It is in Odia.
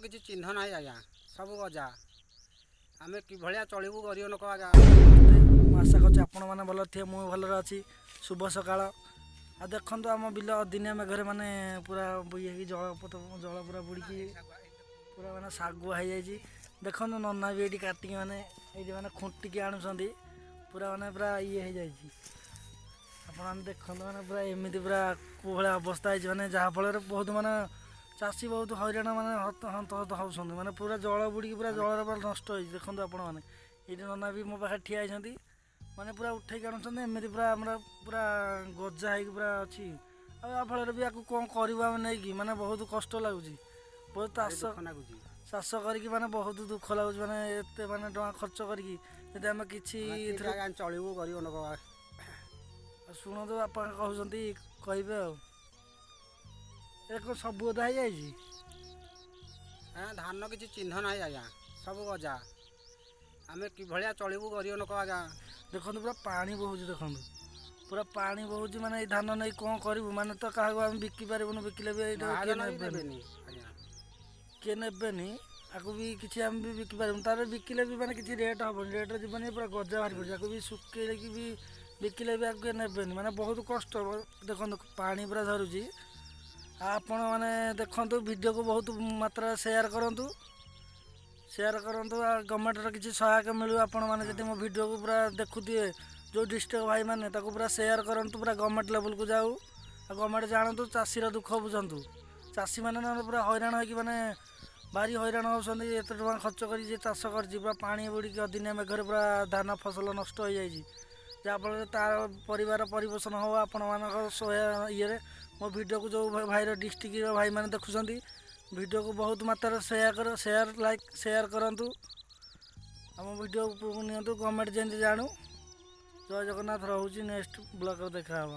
କିଛି ଚିହ୍ନ ନାହିଁ ଆଜ୍ଞା, ସବୁ ଗଜା। ଆମେ କିଭଳିଆ ଚଳିବୁ ଗରିବ ଲୋକ ଆଜ୍ଞା? ମୁଁ ଆଶା କରୁଛି ଆପଣମାନେ ଭଲରେ ଥିବେ, ମୁଁ ଭଲରେ ଅଛି। ଶୁଭ ସକାଳ। ଆଉ ଦେଖନ୍ତୁ, ଆମ ବିଲ ଅଦିନିଆ ମେଘରେ ମାନେ ପୁରା ଇଏ ହେଇକି, ଜଳ ଜଳ ପୁରା ବୁଡ଼ିକି ପୁରା ମାନେ ଶାଗୁଆ ହେଇଯାଇଛି। ଦେଖନ୍ତୁ, ନନା ବି ଏଇଠି କାଟିକି ମାନେ ଏଇଠି ମାନେ ଖୁଣ୍ଟିକି ଆଣୁଛନ୍ତି। ପୁରା ମାନେ ପୁରା ଇଏ ହେଇଯାଇଛି। ଆପଣମାନେ ଦେଖନ୍ତୁ, ମାନେ ପୁରା ଏମିତି ପୁରା କେଉଁ ଭଳିଆ ଅବସ୍ଥା ହେଇଛି, ମାନେ ଯାହାଫଳରେ ବହୁତ ମାନେ ଚାଷୀ ବହୁତ ହଇରାଣ ମାନେ ହନ୍ତସନ୍ତ ହେଉଛନ୍ତି। ମାନେ ପୁରା ଜଳ ବୁଡ଼ିକି ପୁରା ଜଳରେ ପୁରା ନଷ୍ଟ ହେଇଛି। ଦେଖନ୍ତୁ ଆପଣମାନେ, ଏଇଠି ନନା ବି ମୋ ପାଖରେ ଠିଆ ହେଇଛନ୍ତି, ମାନେ ପୁରା ଉଠେଇକି ଆଣୁଛନ୍ତି। ଏମିତି ପୁରା ଆମର ପୁରା ଗଜା ହେଇକି ପୁରା ଅଛି। ଆଉ ୟା ଫଳରେ ବି ୟାକୁ କ'ଣ କରିବୁ ଆମେ ନେଇକି? ମାନେ ବହୁତ କଷ୍ଟ ଲାଗୁଛି, ବହୁତ ଚାଷ ଦୁଃଖ ଲାଗୁଛି। ଚାଷ କରିକି ମାନେ ବହୁତ ଦୁଃଖ ଲାଗୁଛି। ମାନେ ଏତେ ମାନେ ଟଙ୍କା ଖର୍ଚ୍ଚ କରିକି ଯଦି ଆମେ କିଛି ଏଥିରେ ଆଜ୍ଞା ଚଳିବୁ ଗରିବ ଲୋକ? ଆଉ ଶୁଣନ୍ତୁ, ବାପା କହୁଛନ୍ତି, କହିବେ। ଆଉ ଏ କ'ଣ ସବୁ ଓଦା ହେଇଯାଇଛି? ଆଜ୍ଞା, ଧାନ କିଛି ଚିହ୍ନ ନାହିଁ ଆଜ୍ଞା, ସବୁ ଗଜା। ଆମେ କିଭଳିଆ ଚଳିବୁ ଗରିବ ଲୋକ ଆଜ୍ଞା? ଦେଖନ୍ତୁ, ପୁରା ପାଣି ବହୁଛି। ଦେଖନ୍ତୁ, ପୁରା ପାଣି ବହୁଛି। ମାନେ ଏଇ ଧାନ ନେଇ କ'ଣ କରିବୁ? ମାନେ ତ କାହାକୁ ଆମେ ବିକି ପାରିବୁନୁ। ବିକିଲେ ବି ଏଇଟା କିଏ ମହାଜନ ବି ନେବେନି। ଦେବେନି ଆଜ୍ଞା। କିଏ ନେବେନି। ଆକୁ ବି କିଛି ଆମେ ବି ବିକି ପାରିବୁନି। ତାପରେ ବିକିଲେ ବି ମାନେ କିଛି ରେଟ୍ ହେବନି, ରେଟ୍ରେ ଯିବନି। ପୁରା ଗଜା ବାହାରି ପଡ଼ୁଛି। ଆକୁ ବି ଶୁଖେଇକି ବି ବିକିଲେ ବି ଆକୁ କିଏ ନେବେନି। ମାନେ ବହୁତ କଷ୍ଟ। ଦେଖନ୍ତୁ, ପାଣି ପୁରା ଧରୁଛି। ଆଉ ଆପଣ ମାନେ ଦେଖନ୍ତୁ, ଭିଡ଼ିଓକୁ ବହୁତ ମାତ୍ରାରେ ସେୟାର କରନ୍ତୁ, ସେୟାର କରନ୍ତୁ। ଆଉ ଗଭର୍ଣ୍ଣମେଣ୍ଟର କିଛି ସହାୟକ ମିଳିବ। ଆପଣମାନେ ଯଦି ମୋ ଭିଡ଼ିଓକୁ ପୁରା ଦେଖୁଥିବେ, ଯେଉଁ ଡିଷ୍ଟ୍ରିକ୍ଟ ଭାଇମାନେ, ତାକୁ ପୁରା ସେୟାର କରନ୍ତୁ, ପୁରା ଗଭର୍ଣ୍ଣମେଣ୍ଟ ଲେବୁଲକୁ ଯାଉ ଆଉ ଗଭର୍ଣ୍ଣମେଣ୍ଟ ଜାଣନ୍ତୁ, ଚାଷୀର ଦୁଃଖ ବୁଝନ୍ତୁ। ଚାଷୀମାନେ ନହେଲେ ପୁରା ହଇରାଣ ହେଇକି ମାନେ ଭାରି ହଇରାଣ ହେଉଛନ୍ତି। ଏତେ ଟଙ୍କା ଖର୍ଚ୍ଚ କରି ଯିଏ ଚାଷ କରିଛି, ପୁରା ପାଣି ବୁଡ଼ିକି ଅଦିନିଆ ମେଘରେ ପୁରା ଧାନ ଫସଲ ନଷ୍ଟ ହୋଇଯାଇଛି। ଯାହାଫଳରେ ତାର ପରିବାର ପରିପୋଷଣ ହେବ ଆପଣମାନଙ୍କ ଇଏରେ। ମୋ ଭିଡ଼ିଓକୁ ଯେଉଁ ଭାଇର ଡିଷ୍ଟ୍ରିକ୍ଟର ଭାଇମାନେ ଦେଖୁଛନ୍ତି, ଭିଡ଼ିଓକୁ ବହୁତ ମାତ୍ରାରେ ସେୟାର କର, ସେୟାର, ଲାଇକ୍, ସେୟାର କରନ୍ତୁ। ଆମ ଭିଡ଼ିଓକୁ ନିଅନ୍ତୁ, ଗଭର୍ଣ୍ଣମେଣ୍ଟ ଯେମିତି ଜାଣୁ। ଜୟ ଜଗନ୍ନାଥ। ରହୁଛି, ନେକ୍ସଟ ବ୍ଲଗ୍ରେ ଦେଖା ହେବ।